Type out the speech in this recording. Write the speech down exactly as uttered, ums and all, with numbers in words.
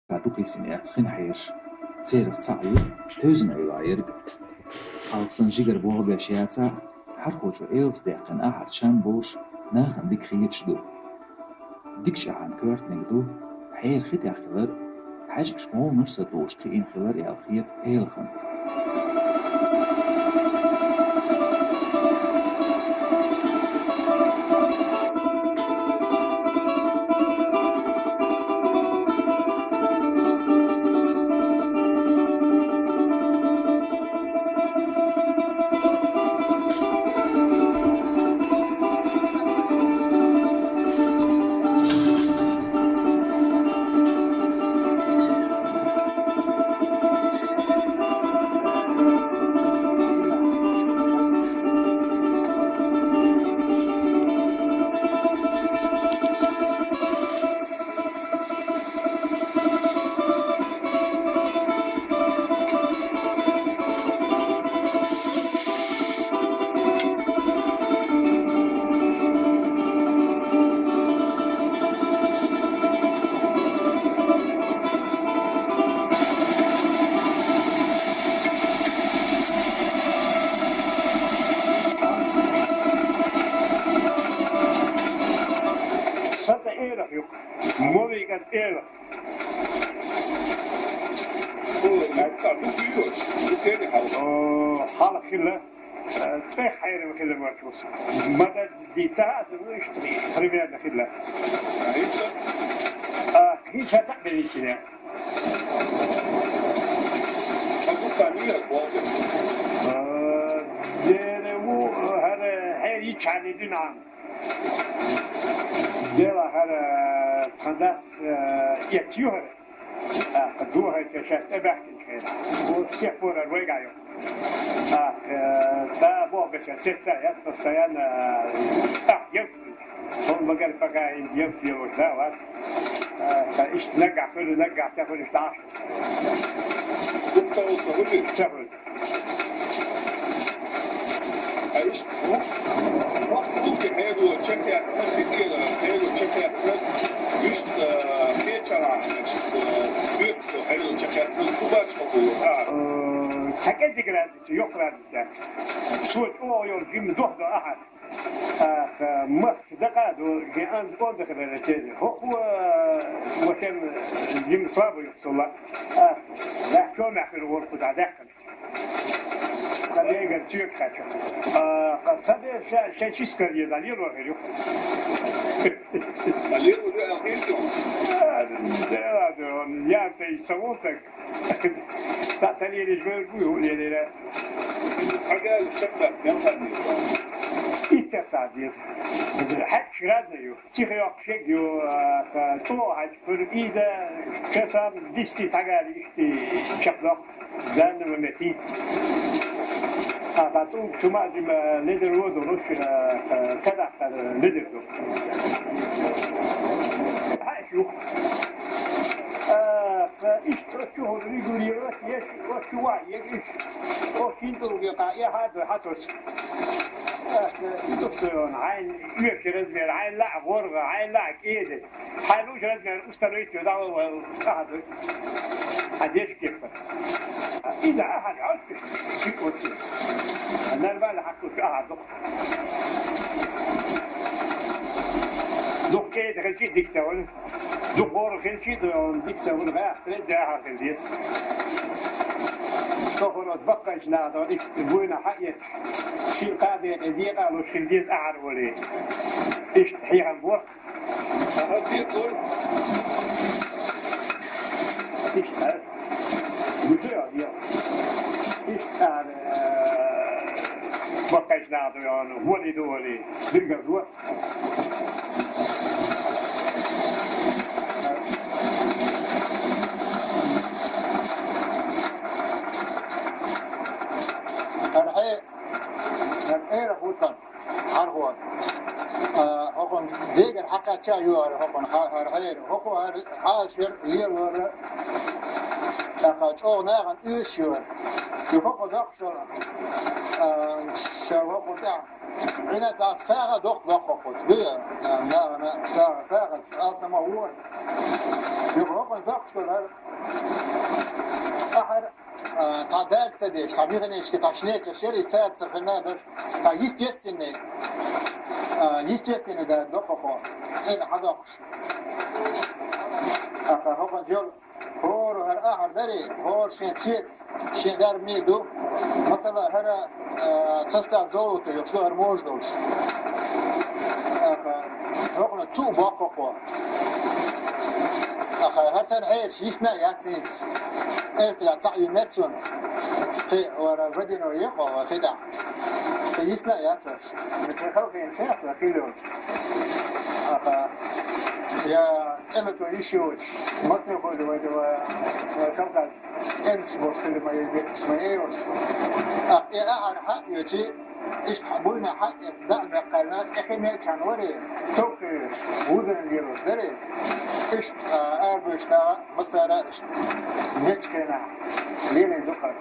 Ӏаьракха дукха йисина яц хин хьераш. Церах цхьаъ ю, тевзина Ӏуьйла ерг. Хьалха санна жигара болх беш яцахь а, хьархочо элхаца даьккхина ахьар чам болуш, нахана дика хеташ ду. Дикачу ахьарна коьртаниг ду хьера хи тӀехь хилар, хьаьжкӀаш гӀовнаш а ца тухуш кхиъна хилар аьлла хета элхан. Сан цӀе Элах ю-кх. Молиган Элах. О, хьалха хилла, э, цӀе хьерам хилла марчус. Ма-дарра дийца аса, ну, иштта примерно хилла. А, хӀинца? А, хӀинца цхьаъ беллачу дела. Э, дера ву, хӀара хьер йичхьана дуьнен. Дела хӀара тхан дас, э, эцна ю хӀара. ТӀаккха дохайча шаьш тӀебаьхкинчу хенахь. Ву степорар вайгахь ю. ТӀаккха, э, цкъа а болх бечара сецца яц постоянно, э, тӀаккха гелц. ХӀума магар пока хӀинца гелц йолуш да вац. ТӀаккха иштта наггахь хуьлу, наггахь ца хуьлуш дӀа. Ца хуьлу. Ца хуьлу. Ткъа иштта, ну, вахт дукха хьело чекхъяьккхина, дитина хьело чекхъяьккхина, иштта, э, кхечахьа, значит, э, доьцу хьело чекхъяьккхина, кху баьчча хӀокхо йоцу ахьар. Э, цхьа кӀезиг градус, йоккха градус яц. Цо чӀогӀа йолу жима дохдо ахьар. ТӀаккха, э, махца дакъа а ду, шен анз онда хилар тера. ХӀокхо, э, вахана жима слабо ю-кх цул а. ТӀаккха, баьхча чомехь хир волу кху дӀа даьккхина. Сан бегара чоьга кхаьчна. А, сан бер ша, ша чискар еза, лелор хир ю. А лелор ю, а хир ю? А, да, да, да, я ца, ца волтаг. Ца, ца лелиш вер гу, лелира. Цхьа гали чекхдаккха, мел хан ю? Иттех сахьт деза. Хьаькхаш разный ю. Сиха йоккхуш ю, а, чӀогӀа хьаьжкӀа хуьлу иза, часам дисти цхьа гали иштта чекхдоккху, данна ма метийца. А, ткъа цӀуг чу ма а жима ледара вон долуш, а, кадахтар ледара ду. ХьаьжкӀа ю. А, иштта оцу чу хӀума регулировать еш, оцу чу ваӀ еш, оцу хӀинцӀулгӀе кхаъ е хьа а дой, хьа тосу. Ах, и дукха йоьхна, хьайна оьшучу размер, хьайна лаьа гӀоргӀа, хьайна лаьа кӀеда. Хьайна луучу размер установить йо, дӀа ван, ахьа ду. Хьан дешан кепара. Иза ахьа Ӏоттуш, ши кочи. Нормально хьакхуш ахьа ду. Дукха кӀеда хилчи дика ца вара. Дукха гӀоргӀа хилчи ду, дика ца вара, гӀехь сред де ахьа хила деза. Со хӀара оцу баккхайчу наха ду, иштта буйна хьаэцча. Ши кхаа декъе декъа а луш хила деза ахьар вале. Иштта хьехам бора. Ахьа декъа вара. Иштта. Гучуй а декъа. Иштта ахьар, э, баккхайчу наха ду, йоӀана, вали ду вале. Диргал ду. Архье. Эр хӀуттан, хьархо. А, хӀокхун дегара хьакхачча а йогӀара хӀокхун хьа-, хьара хьера. ХӀокхо хьара Ӏалашвер, лелора, тӀаккха чӀогӀа нахана оьшуш йора. И хӀокхо доккхуш йолу, а, ша хӀокху тӀехь. Ӏина цхьа сагӀа доккха доккху хӀокхуьца. Дуй, а, нахана сагӀа, сагӀа, алсама вора. И хӀокхо Доккхуш долу хӀара ахьар, а, цхьа дага ца деш, цхьа механически, цхьа шнекаш яри, цара ца хинна а даш, цхьа естественный, а, естественный дага доккхухо, цӀена хьадоккхуш. Аха, хӀокхуьнца йолу, хӀора хӀара ахьар дарий, хӀора шен цец, шен дарбане ду. Масала, хӀара, а, состав золота йолуш ду хӀара можа долуш. Аха, хӀокхуьнан цу а боккху кхо. Аха, хӀара санна хьераш йисна а яц хӀинца. Эвтара цхьаъ ю меца ван. Кхин вара водяной е кхо ван хи тӀехь. Кхин йисна а яц аша. Кхин халкъена шеца хила йолчу. Аха, я цӀе лато йиш йоцуш, массо а хӀума вай, вай, вай Кавказ. ТӀемаш болуш хили ма ю, бетташ ма ю. Ах, и ахьар хьаъ йоьчи, иштта хьан буйна хьаъ, даа мекхарна, тӀехи мечан вари, товкхуьйш, вузан лелаш дари. Иштта, а, арбуьйш нагӀа, массара иштта, мечхена, лелин дукхар.